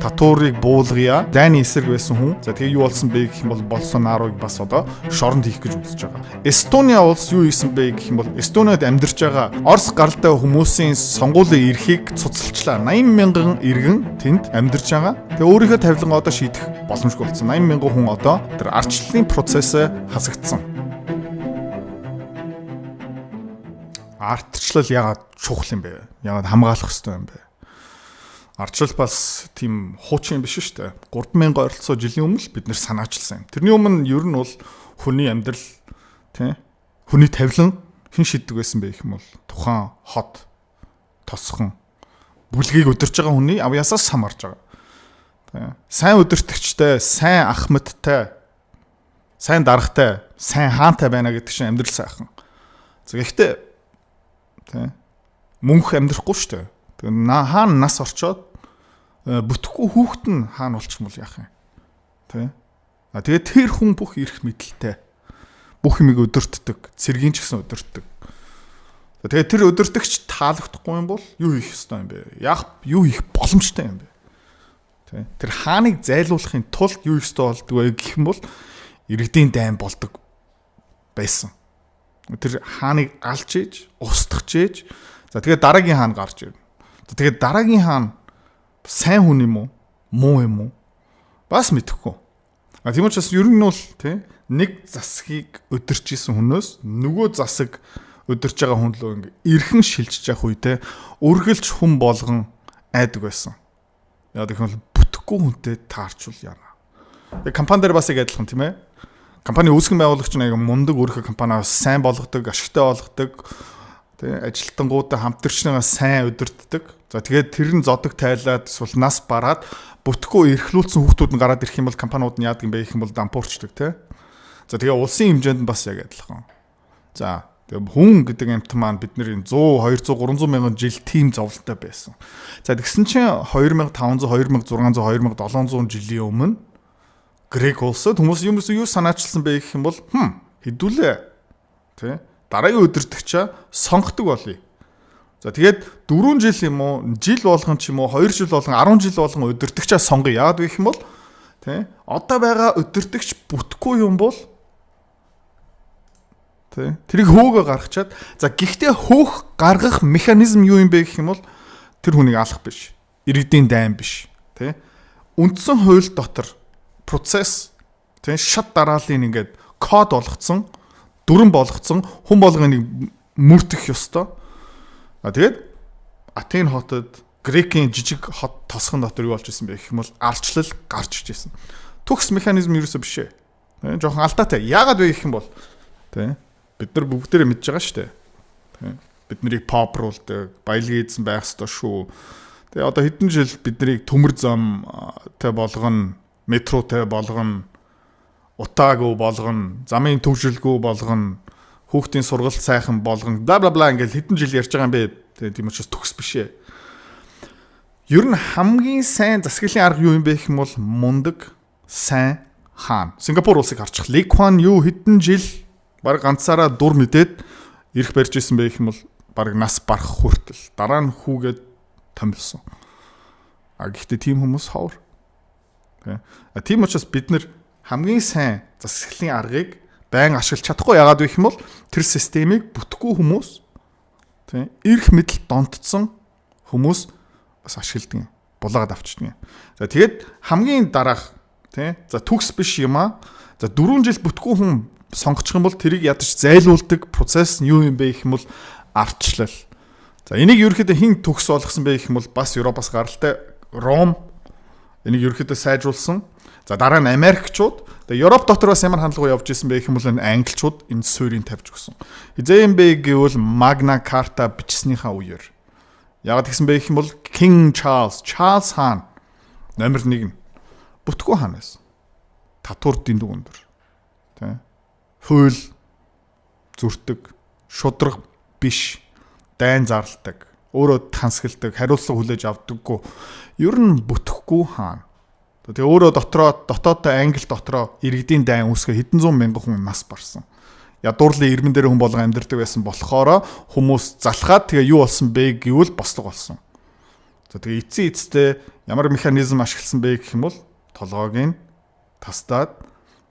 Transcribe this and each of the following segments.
Татварыг буулгая. Дайны эсрэг байсан хүн. За, тэгээ юу болсон бэ гэх юм бол Болсонарог бас одоо шоронд хийх гэж үзэж байгаа. Эстония улс юу хийсэн бэ гэх юм бол Эстониад амьдарч байгаа Орос гаралтай хүмүүсийн сонгуулийн эрхийг цуцалчлаа. 80 мянган иргэн тэнд амьдарч байгаа. Тэгээ өөрийнхөө тавилангаа одоо шийдэх боломжгүй болсон. 80 мянган хүн одоо тэр ардчлалын процесс хасагдсан. Ардчлал ягаад чухал юм бэ? Ягаад хамгаалах ёстой юм бэ? Ардчлал бас тийм хуучин юм биш шүү дээ. 3000 ойролцоо жилийн өмнө бид нэр санаачилсан юм. Тэрний өмнө ер нь бол хүний амьдрал, тий, хүний тавилан хэн шийддэг байсан бэ гэх юм бол тухайн хот, тосхон, бүлгийг удирж байгаа хүний авьяасаас хамаарж байгаа. Тий. Сайн удирдагчтай, сайн ахмадтай, сайн даргатай, сайн хаантай байна гэдэг чинь амьдрал сайхан. За, гэхдээ тий, мөнх амьдрахгүй шүү дээ. Тэгээ хаана нас орчоод бүтэхгүй хүүхэд нь хаана болчих юм бол яах юм? Тэ? А тэгээ тэр хүн бүх эрх мэдэлтэй. Бүх юмыг өдөртдөг, цэргийн ч гэсэн өдөртдөг. Тэгээ тэр өдөртөгч таалагдахгүй юм бол юу хийх ёстой юм бэ? Яах, юу хийх боломжтой юм бэ? Тэ? Тэр хааныг зайлуулахын тулд юу хийх ёстой болдог вэ гэх юм бол иргэдийн дайн болдог байсан. Тэр хааныг алж ээж, устгах ээж, за, тэгээ дараагийн хаан гарч ирнэ. Тэгээд дараагийн хаан сайн хүн юм уу? Муу юм уу? Бас мэдэхгүй. А тийм учраас ер нь бол, тий, нэг засгийг өдөрч исэн хүнээс нөгөө засаг өдөрж байгаа хүн лөө ингээ эрхэн шилжиж явах үедээ үргэлж хүн болгон айдаг байсан. Яг гэх юм бол бүтэхгүй хүнтэй таарчвал яана. Тэгээ компани дээр бас яг адилхан, тийм ээ. Компани үүсгэн байгуулагч нь аяга мундаг, өөрийнхөө компаниа сайн болгодог, ашигтай болгодог, тий, ажилтнуудаа, хамтрагчныгаа сайн удирддаг. За, тэгээд тэр нь зодог тайлаад эсвэл нас бараад бүтэхгүй эрхлүүлсэн хүүхдүүд нь гараад ирэх юм бол компаниуд нь яадаг юм бэ гэх юм бол дампуурчдаг, тий. За, тэгээ улсын хэмжээнд нь бас яг адилхан. За, тэгээ хүн гэдэг амьтан маань бидний 100, 200, 300 мянган жил тийм зовлонтой байсан. За, тэгсэн чинь 2500, 2600, 2700 жилийн өмнө Грек улсад хүмүүс юм юу санаачилсан бэ гэх юм бол хэдүүлээ, тий, дараагийн удирдагчаа сонгодог болъё. За, тэгээд 4 жил юм уу, жил болгон ч юм уу, 2 жил болгон, 10 жил болгон удирдагчаа сонгоё. Яагаад вэ гэх юм бол, тий, одоо байгаа удирдагч бүтэхгүй юм бол, тий, тэрийг хөөгөө гаргачаад, за, гэхдээ хөөх гаргах механизм юу юм бэ гэх юм бол тэр хүнийг алах биш. Иргэдийн дайн биш. Тий. Үндсэн хууль дотор процесс, тий, шат дарааллын ингээд код болгоцсон, дүрэн болгоцсон, хүн болгоныг мөрдөх ёстой. А тэгээд Атен хотод, Грекийн жижиг хот тосгон дотор юу болж исэн бэ гэх юм бол ардчлал гарч иж исэн. Төгс механизм ерөөсөө биш ээ. Жохон алдаатай. Яагаад вэ гэх юм бол, тий, бид нар бүгдээрээ мэдж байгаа шүү дээ. Тий. Бид нарыг попруулдаг, баялагын эзэн байх ёстой шүү. Тэгээ одоо хэдэн жил бид нарыг төмөр замтай болгоно, метротой болгоно, утаагүй болгоно, замын төвшөлгүй болгоно, хүүхдийн сургалт сайхан болгоно, бла бла бла, ингээл хэдэн жил ярьж байгаа юм бэ. Тэгээ тийм учраас төгс биш ээ. Ер нь хамгийн сайн засаглалын арга юу юм бэ гэх юм бол мундаг, сайн хаан. Сингапур улсыг харчих. Ли Куан Ю хэдэн жил баг ганцаараа дур мэдээд эрх барьж исэн бэ гэх юм бол баг нас барах хүртэл, дараа нь хүүгээд томилсон. А гэхдээ тийм хүмүүс ховор. Тэ. А тийм учраас бид нар хамгийн сайн засаглалын аргыг байн ашиглаж чадахгүй. Ягаад вэ гэх юм бол тэр системийг бүтэхгүй хүмүүс, тий, эрх мэдэл донтцсон хүмүүс бас ашигладаг юм. Булаагаад авчдаг юм. За, тэгээд хамгийн дараах, тий, за, төгс биш юм аа. За, 4 жил бүтэхгүй хүн сонгочих юм бол тэрийг ядаж зайлуулдаг процесс нь юу юм бэ гэх юм бол ардчлал. За, энийг ерөөхдөө хэн төгс болгосон бэ гэх юм бол бас Европоос гаралтай Ром энийг ерөөхдөө сайжруулсан. За, дараа нь Америкчууд, тэгээ Европ дотор бас ямар хандлага явж исэн бэ гэх юм бол энэ англичууд энэ суурийг тавьж өгсөн. Хизээ юм бэ гэвэл Magna Carta бичснийхаа үеэр. Яг тэгсэн бэ гэх юм бол King Charles, Charles хаан номер 1 нь бүтэхгүй хаан байсан. Татвар дэндүү өндөр. Тэ. Хууль зүртэг, шудраг биш, дайн зарладаг, өөрөө тансагладаг, хариуцлага хүлээж авдаггүй. Ер нь бүтэхгүй хаан. Тэгээ өөрөө дотроо, дотоодтой Англи дотроо иргэдийн дайн үүсгээ хэдэн зуун мянган хүн нас барсан. Ядуурлын ирмэн дээр хүн болгон амьдардаг байсан болохоор хүмүүс залхаад тэгээ юу болсон бэ гэвэл бослого болсон. За, тэгээ эцсийн эцэстээ ямар механизм ашигласан бэ гэх юм бол толгойг нь тастаад,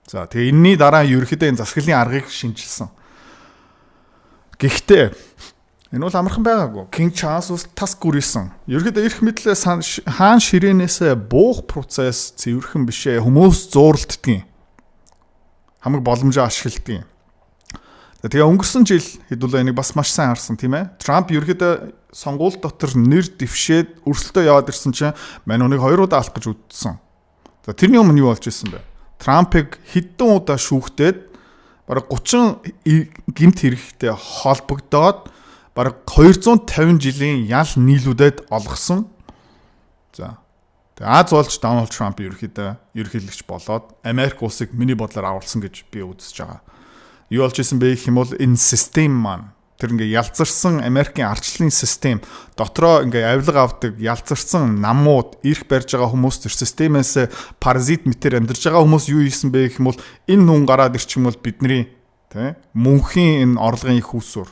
за, тэгээ энэний дараа ерөөхдөө энэ засаглалын аргыг шинжилсэн. Гэхдээ энэ бол амархан байгаагүй. King Charles ус тас гүрийсэн. Ерөөхдөө эрх мэдлээ хаан ширээнээсээ буух процесс цэвэрхэн бишээ. Хүмүүс зууралддгийн. Хамаг боломжоо ашигладгийн. Тэгээ өнгөрсөн жил хэдүүлээ энийг бас маш сайн харсан, тийм ээ. Трамп ерөөхдөө сонгуул дотор нэр дэвшээд өрсөлдөө яваад ирсэн чинь мань хүнийг хоёр удаа алах гэж үдсэн. За, тэрний өмнө юу болж исэн бэ? Трампыг хэдэн удаа шүүхтээд, бараг 30 гэмт хэрэгтэй холбогдоод, бараг 250 жилийн ял нийлүүлээд олгосон. За. Тэгээ аз болж Дональд Трамп ерөөхдөө ерөнхийлөгч болоод Америк улсыг миний бодлоор аварсан гэж би үзэж байгаа. Юу болж исэн бэ гэх юм бол энэ систем маань, тэр ингээ ялзарсан Америкийн ардчлалын систем дотроо ингээ авилга авдаг ялзарсан намууд, эрх барьж байгаа хүмүүс, тэр системээс паразит мэтэр амьдарч байгаа хүмүүс юу хийсэн бэ гэх юм бол энэ хүн гараад ирчих юм бол бидний, тий, мөнхийн энэ орлогын их үүсвэр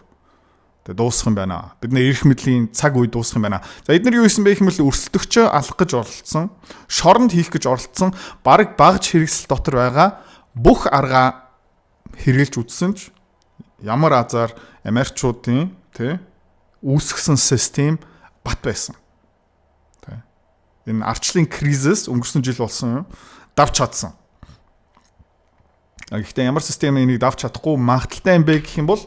тэгээ дуусах юм байна. Бидний эрх мэдлийн цаг үе дуусах юм байна. За, эдгээр юу хийсэн бэ гэх юм бол өрсөлдөгчөө алах гэж оролдсон, шоронд хийх гэж оролдсон, бараг багж хэрэгсэл дотор байгаа бүх аргаа хэрэгжилж үзсэн ч ямар азар Америкчуудын, тий, үүсгэсэн систем бат байсан. Тий. Энэ ардчлалын кризис өнгөрсөн жил болсон юм. Давч чадсан. Гэхдээ ямар систем энийг давч чадахгүй магадлалтай юм бэ гэх юм бол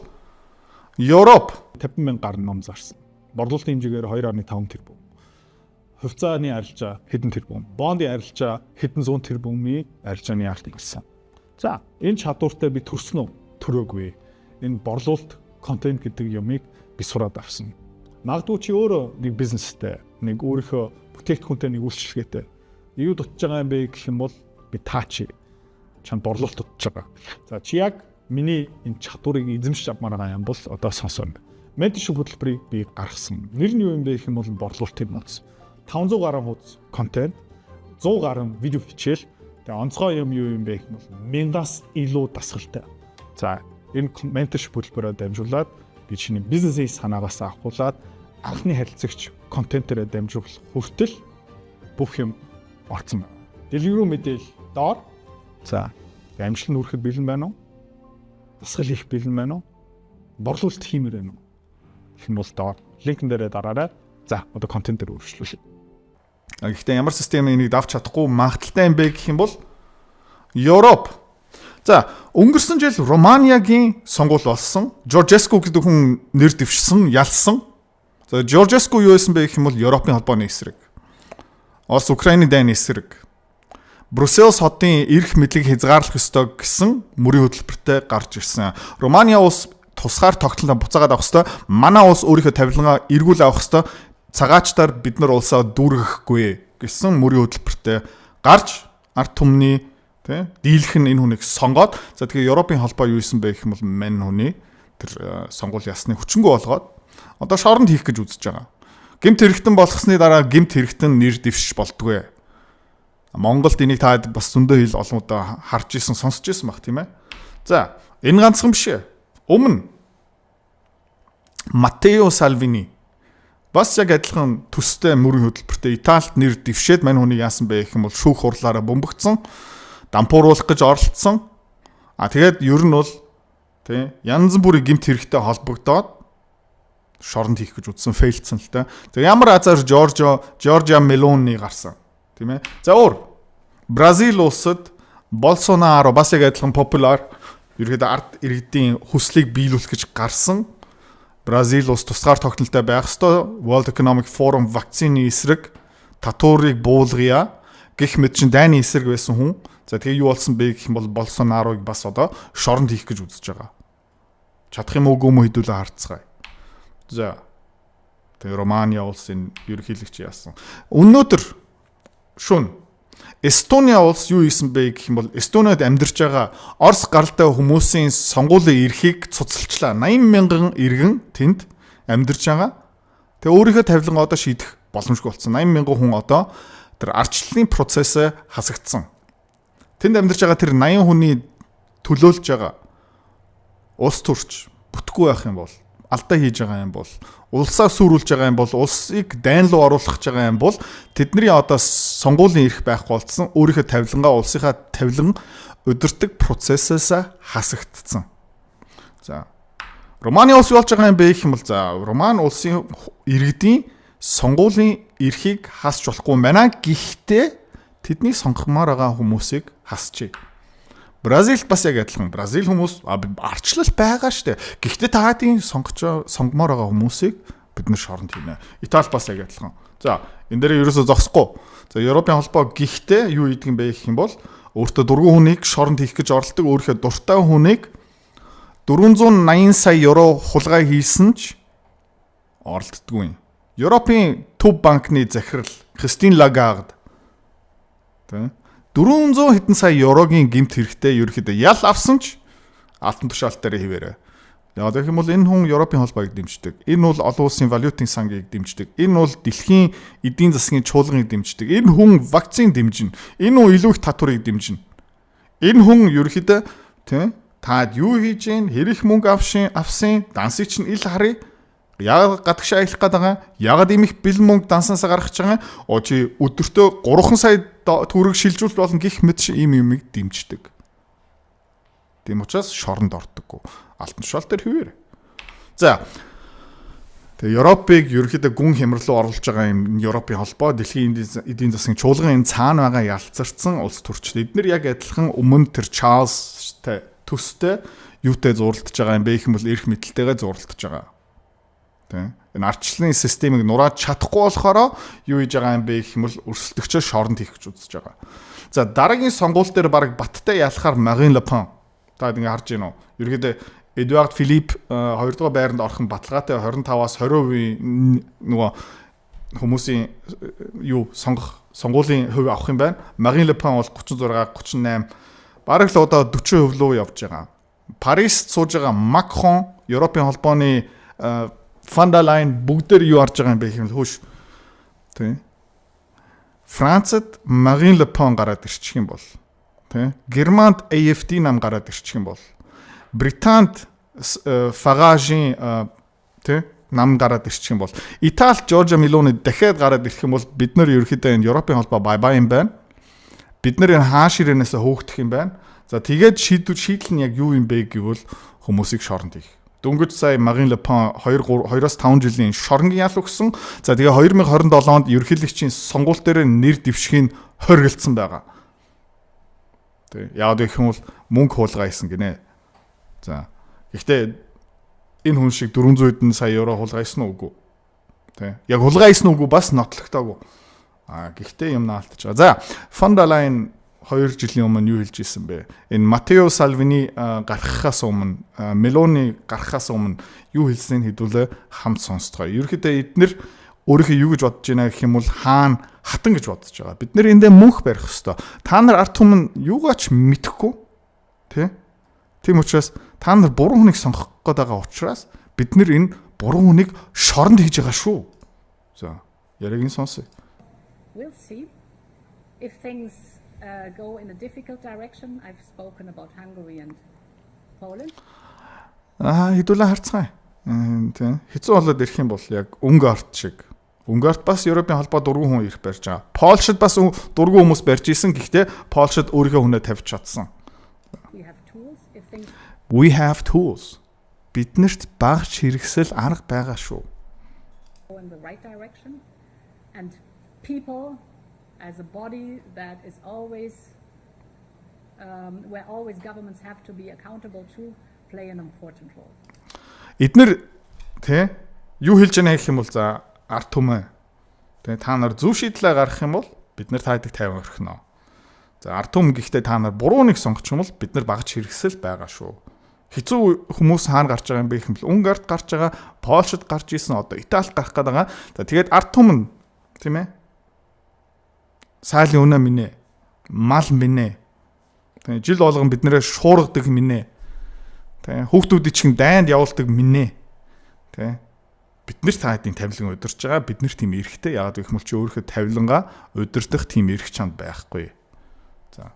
Европ. 50 мянга гаруй ном зарсан. Борлуулалтын хэмжээгээр 2.5 тэрбум. Хувьцааны арилжаа хэдэн тэрбум, бондын арилжаа хэдэн зуун тэрбумын арилжааны яалт ирсэн. За, энэ чадвартай би төрсөн үү? Төрөөгүй. Энэ борлуулалт, контент гэдэг юмыг би сураад авсан. Магадгүй чи өөрөө нэг бизнестэй, нэг өөрийнхөө бүтээгдэхүүнтэй нэг үйлчилгээтэй. Юу дутж байгаа юм бэ гэх юм бол би таач чамд борлуулалт дутж байгаа. За, чи яг миний энэ чадварыг эзэмшиж авмаар байгаа юм бол одоо сонсоо. Mentorship хөтөлбөрийг би гаргасан. Нэр нь юу юм бэ гэх юм бол борлуулалтын нууц. 500 гаруй хуудас контент, 100 гаруй видео хичээл, тэгээ онцгой юм юу юм бэ гэх юм бол 1000-аас илүү дасгалтай. За, энэ mentorship хөтөлбөрөөр дамжуулаад би чиний бизнесийн санаагаас авахуулаад анхны харилцагч контентээрээ дамжуулах хүртэл бүх юм орцсон байна. Дэлгэрүү мэдээлэл доор. За, амжилтанд хүрэхэд бэлэн байна уу? Дасгал хийх бэлэн байна уу? Борлуулалт хиймээр байна уу? Гэх юм бол доор линкэн дээрээ дараарай. За, одоо контент дээр үргэлжлүүлье. Гэхдээ ямар систем энийг давч чадахгүй магадлалтай юм бэ гэх юм бол Европ. За, өнгөрсөн жил Романиагийн сонгуул болсон. Жоржеску гэдэг хүн нэр дэвшсэн, ялсан. За, Жоржеску юу байсан бэ гэх юм бол Европын холбооны эсрэг. Орос Украины дайны эсрэг. Брюссел хотын эрх мэдлийг хязгаарлах ёстой гэсэн мөрийн хөтөлбөртэй гарч ирсэн. Романиа улс тусгаар тогтнолоо буцаагаад авах ёстой. Манай улс өөрийнхөө тавилангаа эргүүл авах ёстой. Цагаачдаар бид нар улсаа дүүргэхгүй гэсэн мөрийн хөтөлбөртэй гарч, ард түмний, тий, дийлэх нь энэ хүнийг сонгоод, за, тэгэхээр Европын холбоо юу исэн бэ гэх юм бол мань хүний тэр сонгуул ясны хүчингү болгоод одоо шоронд хийх гэж үзэж байгаа. Гэмт хэрэгтэн болгосны дараа гэмт хэрэгтэн нэр дэвшиж болдгоо. Монголд энийг та бас зөндөө хил олон удаа харж исэн, сонсч исэн баг, тийм ээ. За, энэ ганцхан биш ээ. Өмнө Матео Салвини бас яг адилхан төстэй мөрийн хөтөлбөртэй Италид нэр дэвшээд мань хүний яасан бэ гэх юм бол шүүх хурлаараа бөмбөгдсөн, дампууруулах гэж оролдсон. А тэгээд ер нь бол, тий, янз бүрийн гэмт хэрэгтэй холбогдоод шоронд хийх гэж үзсэн, fail дсэн л та. За, ямар азар Жоржиа Мелони гарсан. Тийм ээ. За, өөр Бразил улсад Болсонаро бас яг адилхан popular, ерөөдөө ард иргэдийн хүслийг биелүүлэх гэж гарсан. Бразил улс тусгаар тогтнолтой байх ёстой. World Economic Forum, вакцины эсрэг, татварыг буулгая гэх мэт чин дайны эсрэг байсан хүн. За, тэгээ юу болсон бэ гэх юм бол Болсонарог бас одоо шоронд хийх гэж үзэж байгаа. Чадах юм уу, үгүй юм хэдүүлээ харцгаая. За. Тэгээ Романи улсын ерөнхийлөгч яасан. Өнөөдөр шүн Эстония улс юу хийсэн бэ гэх юм бол Эстониад амьдарч байгаа Орос гаралтай хүмүүсийн сонгуулийн эрхийг цуцалчлаа. 80 мянган иргэн тэнд амьдарч байгаа. Тэгээ өөрийнхөө тавилан одоо шийдэх боломжгүй болсон. 80 мянган хүн одоо тэр ардчлалын процессээ хасагдсан. Тэнд амьдарч байгаа тэр 80 хүний төлөөлж байгаа улс төрч бүтэхгүй байх юм бол алдаа хийж байгаа юм бол, улсаа сүрүүлж байгаа юм бол, улсыг дайн руу оруулах гэж байгаа юм бол тэдний одоо сонгуулийн эрх байхгүй болцсон, өөрийнхөө тавилангаа, улсынхаа тавилан удирддаг процессээс хасагдсан. За, Романы улс юу болж байгаа юм бэ гэх юм бол, за, Роман улсын иргэдийн сонгуулийн эрхийг хасч болохгүй юм байна. Гэхдээ тэдний сонгомоор байгаа хүмүүсийг хасчээ. Бразилд бас яг адилхан. Бразил хүмүүс ардчлал байгаа штэ. Гэхдээ таадын сонгож сонгомоор байгаа хүмүүсийг бид нар шоронд хийнэ. Итали бас яг адилхан. За, энэ дээр ерөөсөө зогсохгүй. За, Европын холбоо гэхдээ юу хийдэг юм бэ гэх юм бол өөртөө дургүй хүнийг шоронд хийх гэж оролдог, өөрийнхөө дуртай хүнийг 480 сая евро хулгай хийсэн ч оролддоггүй юм. Европын төв банкны захирал Кристин Лагард, тэ, 400 хэдэн сая еврогийн гэмт хэрэгтэй ерөөхдөө ял авсан ч алтан тушаалт дээр хэвээрээ. Яг гэх юм бол энэ хүн Европын холбоог дэмждэг. Энэ бол олон улсын валютын сангийг дэмждэг. Энэ бол дэлхийн эдийн засгийн чуулганыг дэмждэг. Энэ хүн вакцин дэмжинэ. Энэ хүн илүү их татварыг дэмжинэ. Энэ хүн ерөөхдөө, тий, таад юу хийж гин, хэрэг мөнгө авшин авсан дансыг чинь ил харъя. Яагаад гадагшаа аялах гээд байгаа? Яагаад ийм их бэлэн мөнгө дансаасаа гаргаж байгаа? Оо, чи өдөртөө 3 сая төгрөг шилжүүлж болно гих мэт шиг ийм юмыг дэмждэг. Тийм учраас шоронд ордоггүй. Алтан тушаал дээр хэвээр. За. Тэгээ Европыг ерөнхийдөө гүн хямрал руу оруулж байгаа юм Европын холбоо, дэлхийн эдийн засгийн чуулган, энэ цаана байгаа ялцарсан улс төрчид. Эднэр яг адилхан өмнө тэр Чарльзтай төстэй юутай зурлаж байгаа юм бэ гэх юм бол эрх мэдэлтэйгээ зурлаж байгаа. Тэ. Энэ ардчлалын системийг нурааж чадахгүй болохоор юу хийж байгаа юм бэ гэх юм бол өрсөлдөгчөө шоронд хийх гэж үзэж байгаа. За, дараагийн сонгуул дээр баг баттай ялахаар Марин Ле Пен. Та ингэ харж байна уу? Ерөнхийдөө Эдуард Филипп 2 дугаар байранд орох нь баталгаатай, 25-аас 20% нөгөө хүмүүсийн юу сонгох сонгуулийн хувь авах юм байна. Марин Ле Пен бол 36, 38, бараг л одоо 40% руу явж байгаа. Парист сууж байгаа Макрон, Европын холбооны Фон дер Лайен бүгдээр юу харж байгаа юм бэ гэх юм бол хөөш. Тий. Францад Марин Ле Пен гараад ирчих юм бол, тий. Германд AFD нам гараад ирчих юм бол, Британд Фаражийн, тий, нам гараад ирчих юм бол, Италид Жоржа Мелони дахиад гараад ирэх юм бол бид нар ерөөхдөө энэ Европын холбоо bye bye юм байна. Бид нар энэ хаан ширээнээс хөөгдөх юм байна. За, тэгээд шийдэл нь яг юу юм бэ гэвэл хүмүүсийг шоронд хийх. Дөнгөж сая Марин Ле Пен 2 3 2-оос 5 жилийн шоронгийн ял өгсөн. За, тэгээ 2027 онд ерөнхийлөгчийн сонгуул дээр нэр дэвшихийг хоригдсан байгаа. Тэг. Яг гэх юм бол мөнгө хулгай хийсэн гинэ. За. Гэхдээ энэ хүн шиг 400 хэдэн сая евро хулгай хийсэн үгүй. Тэ. Яг хулгай хийсэн үгүй бас нотлогтоогүй. А гэхдээ юм наалтж байгаа. За, Фон дер Лайен 2 жилийн өмнө юу хэлж исэн бэ? Энэ Матео Салвини гарахаас өмнө, Мелони гарахаас өмнө юу хэлснийг хэдүүлээ хамт сонсдгоо. Ерөнхийдөө эднэр өөрийнхөө юу гэж бодож байна гэх юм бол хаан хатан гэж бодож байгаа. Бид нэр эндээ мөнх барих хэвээр. Та нар ард түмэн юугаа ч мэдэхгүй. Тэ? Тийм учраас та нар буруу хүнийг сонгох гээд байгаа учраас бид нар энэ буруу хүнийг шоронд хийж байгаа шүү. За, яриаг нь сонсъё. We'll see if things go in a difficult direction. I've spoken about Hungary and Poland. Аа, хэдүүлээ харцгаая. Тийм. Хэцүү болоод ирэх юм бол яг Унгарт шиг. Унгарт бас Европын холбоо дургүй хүн ирэх барьж байгаа. Польшид бас дургүй хүмүүс барьж исэн. Гэхдээ Польшид өөрийнхөө хүнээ тавьж чадсан. We have tools. If things We have tools. Биднэрт багч хэрэгсэл, арга байгаа шүү. go in the right direction and people as a body that is always where always governments have to be accountable to play an important role. Эднэр, тий, юу хэлж байна гэх юм бол, за, ард түмэн. Тэ, та нар зөв шийдлээ гаргах юм бол бид нар таадаг 50 орхино. За, ард түмэн, гэхдээ та нар буруу нэг сонгочих юм бол бид нар багч хэрэгсэл байгаа шүү. Хэцүү хүмүүс хаана гарч байгаа юм бэ гэх юм бол Унгарт гарч байгаа, Польшид гарч исэн, одоо Италид гарах гээд байгаа. За, тэгээд ард түмэн, тийм ээ. Саалын үнэ минь ээ. Мал минь ээ. Тэгээ жил болгон биднэрээ шуургадаг минь ээ. Тэ, хүүхдүүдийг чинь дайнд явуулдаг минь ээ. Тэ, бид нар та хэдийн тавилан удирж байгаа. Бид нар тийм эрхтэй. Яагаад гэх юм бол чи өөрийнхөө тавилангаа удирдах тийм эрх чамд байхгүй. За.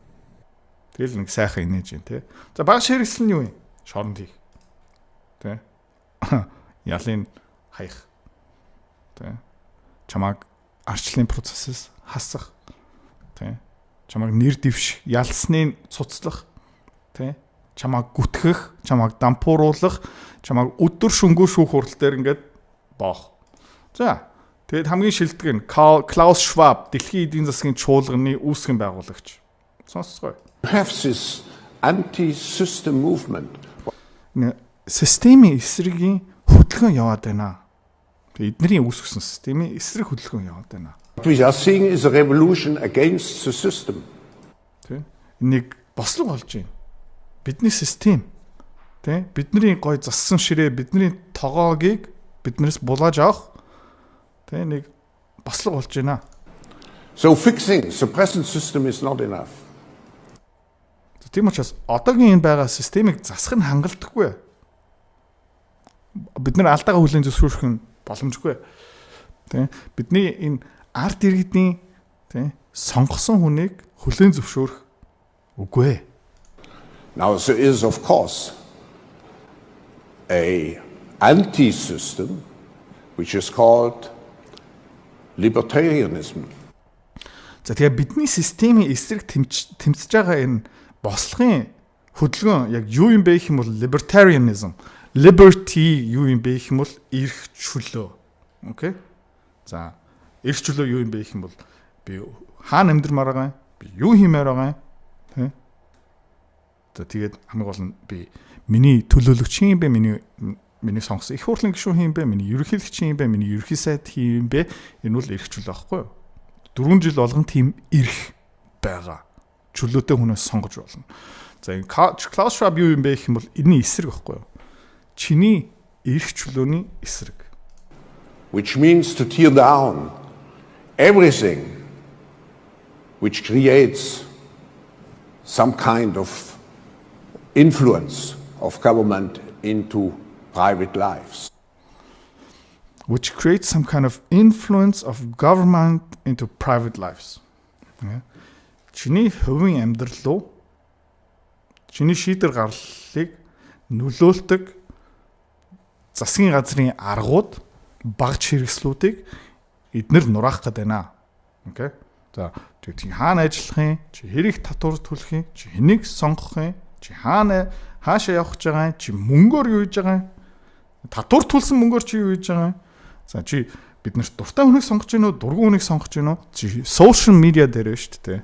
Тэгэл нэг сайхан инээж юм, те. За, багш хэрэгсэл нь юу юм? Шоронд хийх. Тэ. Ялын хаях. Тэ. Чамааг ардчлалын процессээс хасах. Тэ. Чамааг нэр дэвших, ялсны цуцлах. Тэ. Чамааг гүтгэх, чамааг дампууруулах, чамааг өдөр шөнөгүй шүүх хурал дээр ингээд боох. За, тэгээд хамгийн шилдэг нь Клаус Шваб, дэлхийн эдийн засгийн чуулганы үүсгэн байгуулагч. Сонсоцгооё. Have this anti-system movement. Системийн эсрэгийн хөдөлгөөн яваад байна. Тэгээд эднэрийн үүсгэсэн системийн эсрэг хөдөлгөөн яваад байна. What we are seeing is a revolution against the system. Тэ? Нэг бослого болж байна. Бидний систем. Тэ? Бидний гой зассан ширээ, бидний тогоогийг биднээс булааж авах, тэ, нэг бослого болж байна. So fixing the present system is not enough. Тийм учраас одоогийн энэ байгаа системийг засах нь хангалтгүй. Бид нар алдаагаа хүлээн зөвшөөрөх нь боломжгүй. Тэ? Бидний энэ ард иргэдийн, тэ, сонгосон хүнийг хүлээн зөвшөөрөх үгүй. Now there is, of course, a anti-system which is called libertarianism. За, тэгээ бидний системийн эсрэг тэмцэж байгаа энэ бослогын хөдөлгөөн яг юу юм бэ гэх юм бол libertarianism. Liberty юу юм бэ гэх юм бол эрх чөлөө. Okay. За, эрх чөлөө юу юм бэ гэх юм бол би хаана амьдармаар байгаа юм? Би юу хиймээр байгаа юм? Тэ? За, тэгээд хамгийн гол нь би миний төлөөлөгч юм бэ? Миний сонгосон их хурлын гишүүн хийм бэ? Миний ерөнхийлөгч юм бэ? Миний ерөнхий сайд хийм бэ? Энэ бол эрх чөлөө байхгүй юу? 4 жил болгон тийм эрх байгаа. Чөлөөтэй хүнээс сонгож болно. За, энэ Клаус Шваб юу юм бэ гэх юм бол энэний эсрэг байхгүй юу? Чиний эрх чөлөөний эсрэг. Which means to tear down everything which creates some kind of influence of government into private lives. Which creates some kind of influence of government into private lives. Чиний хувийн амьдрал руу, чиний шийдвэр гарлалыг нөлөөлдөг засгийн газрын аргууд, багж хэрэгслүүдийг эднэр нураах гээд байна. Okay. За, тэгээд чи хаана ажиллах юм? Чи хэрэг татвар төлөх юм? Чи хэнийг сонгох юм? Чи хаана хаашаа явах гэж байгаа юм? Чи мөнгөөр юу хийж байгаа юм? Татвар төлсөн мөнгөөр чи юу хийж байгаа юм? За, чи бид нарт дуртай хүнийг сонгож гинөө, дургүй хүнийг сонгож гинөө? Чи social media дээр шүү дээ.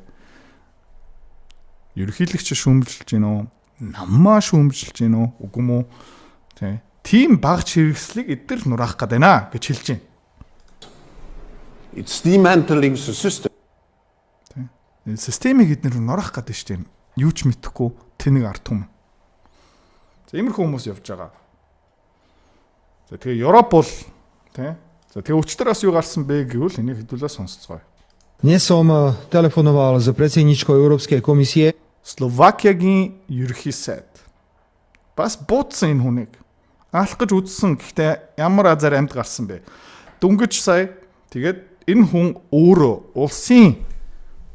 Ерөнхийлөгч шүүмжилж гинөө, наммаа шүүмжилж гинөө, үгүй мүү? Тэ. Тийм багж хэрэгслийг эдгээр нураах гээд байна гэж хэлж байна. It's dismantling the system. Тэ. Системийг эднэр нураах гэдэг шүү дээ. Юу ч мэдэхгүй тэнэг ард түмэн. За, иймэрхүү хүмүүс явж байгаа. За, тэгээ Европ бол, тий. За, тэгээ өчтөр бас юу гарсан бэ гэвэл энийг хэдүүлээ сонсцгоё. Dnes som telefonoval s predsedničkou Európskej komisie. Словакиагийн ерөнхий сайд. Бас буудсан энэ хүнийг. Алах гэж үзсэн. Гэхдээ ямар азар амьд гарсан бэ? Дөнгөж сая тэгээд энэ хүн өөрөө улсын,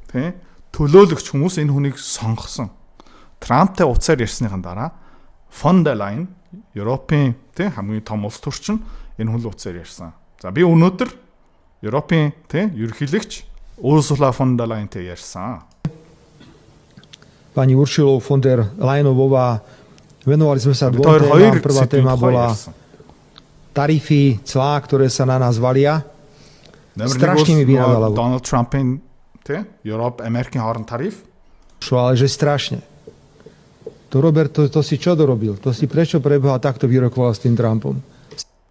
тий, төлөөлөгч хүмүүс энэ хүнийг сонгосон. Трамптай утсаар ярьсныхан дараа Фон дер Лайен, Европын, тий, хамгийн том улс төрчин энэ хүн л утсаар ярьсан. За, би өнөөдөр Европын, тий, ерөнхийлөгч Урсула фон дер Лайентэй ярьсан. Pani Uršulou von der Leyenová. Venovali sme sa Бид dvom хоёр хоёр témam. Prvá сэдвийн téma тухай bola ярьсан. tarify, clá, ktoré sa na nás valia. Номер нэг Strašne mi бол vynadala. Дональд Трампын, тий, Европ, Америкийн хооронд тариф. Ale že strašne. To Robert, to si čo dorobil? To si prečo preboha takto vyrokoval s tým Trumpom?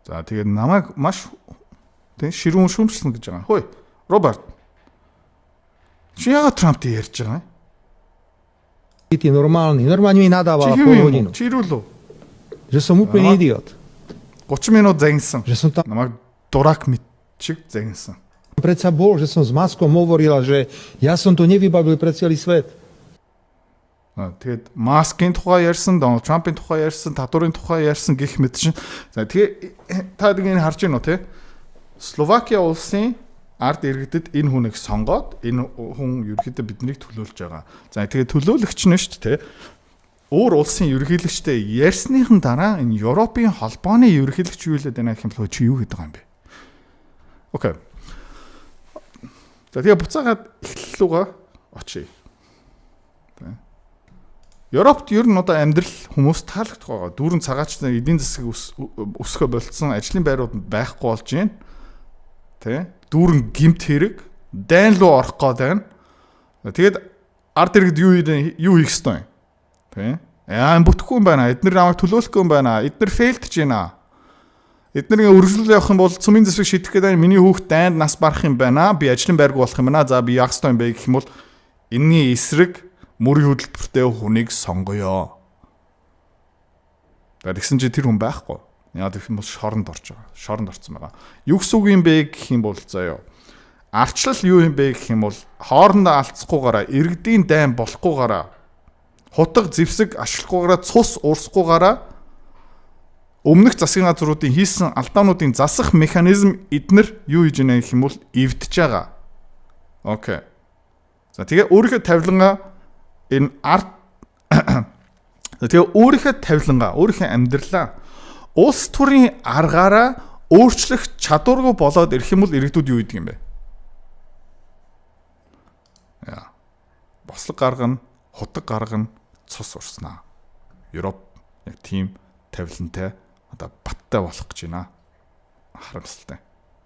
За, тэгээд намайг маш, тий, ширүүн шүүмжлэн гэж байгаа. Хөөе, Роберт. Чи яагаад Трамптай ярьж байгаа юм? Ty normálny. Normálne mi Чи nadávala хэв pol юм hodinu. уу? Чи ирүүл үү? Že som úplný Aha. idiot. 30 минут загинсан. Že som tam Намайг дурак мэт шиг загинсан. predsa bol, že som s Muskom hovorila, že ja som to nevybavil pre celý svet. Тэгээд Маскын тухай ярьсан, Дональд Трампын тухай ярьсан, татварын тухай ярьсан гэх мэт чинь. За, тэгээ та нэг энэ харж байна уу, те? Словакия улсын ард иргэдэд энэ хүнийг сонгоод энэ хүн ерөнхийдөө биднийг төлөөлж байгаа. За, тэгээ төлөөлөгч нь шүү дээ, те. Өөр улсын ерөнхийлөгчтэй ярьсныхан дараа энэ Европын холбооны ерөнхийлөгч юу хэлээд байна гэх юм бол чи юу гэдэг юм бэ? Okay. За, тэгээ буцаагаад эхлэл рүүгээ очие. Тэ. Европт ер нь одоо амьдрал хүмүүс таалагдах байгаа. Дүүрэн цагаач эдийн засаг өсөхө болцсон, ажлын байрууд байхгүй болж байна. Тэ? Дүүрэн гэмт хэрэг, дайн руу орох гээд байна. Тэгээд ард иргэд юу хийх ёстой юм? Тэ? Яа, бүтэхгүй юм байна. Эднэр намайг төлөөлөхгүй юм байна. Эднэр fail дэж байна. Эднэрийн өргөжлөл явах юм бол цөмийн засвыг шийдэх гэдэг, миний хүүхд дайнд нас барах юм байна. Би ажлын байргүй болох юм байна. За, би яах ёстой юм бэ гэх юм бол энэний эсрэг мөрийн хөдөлбөртэй хүнийг сонгоё. За, тэгсэн чи тэр хүн байхгүй. Яг гэх юм бол шоронд орж байгаа. Шоронд орсон байгаа. Юу гэсэн үг юм бэ гэх юм бол, заяа. Ардчлал юу юм бэ гэх юм бол хоорондоо алдсахгүйгаараа, иргэдийн дайн болохгүйгаараа, хутга зэвсэг ашиглахгүйгаараа, цус урсахгүйгаараа өмнөх засгийн газруудын хийсэн алдаануудын засах механизм эднэр юу хийж байна гэх юм бол эвдэж байгаа. Okay. За, тэгээ өөрийнхөө тавилангаа энэ ард тэгээ өөрийнхөө тавилангаа, өөрийнхөө амьдралаа улс төрийн аргаараа өөрчлөх чадваргүй болоод ирэх юм бол иргэдүүд юу хийдэг юм бэ? Яа. Бослог гаргана, хутга гаргана, цус урснаа. Европ яг тийм тавилантай, одоо баттай болох гэж байна. Харамсалтай.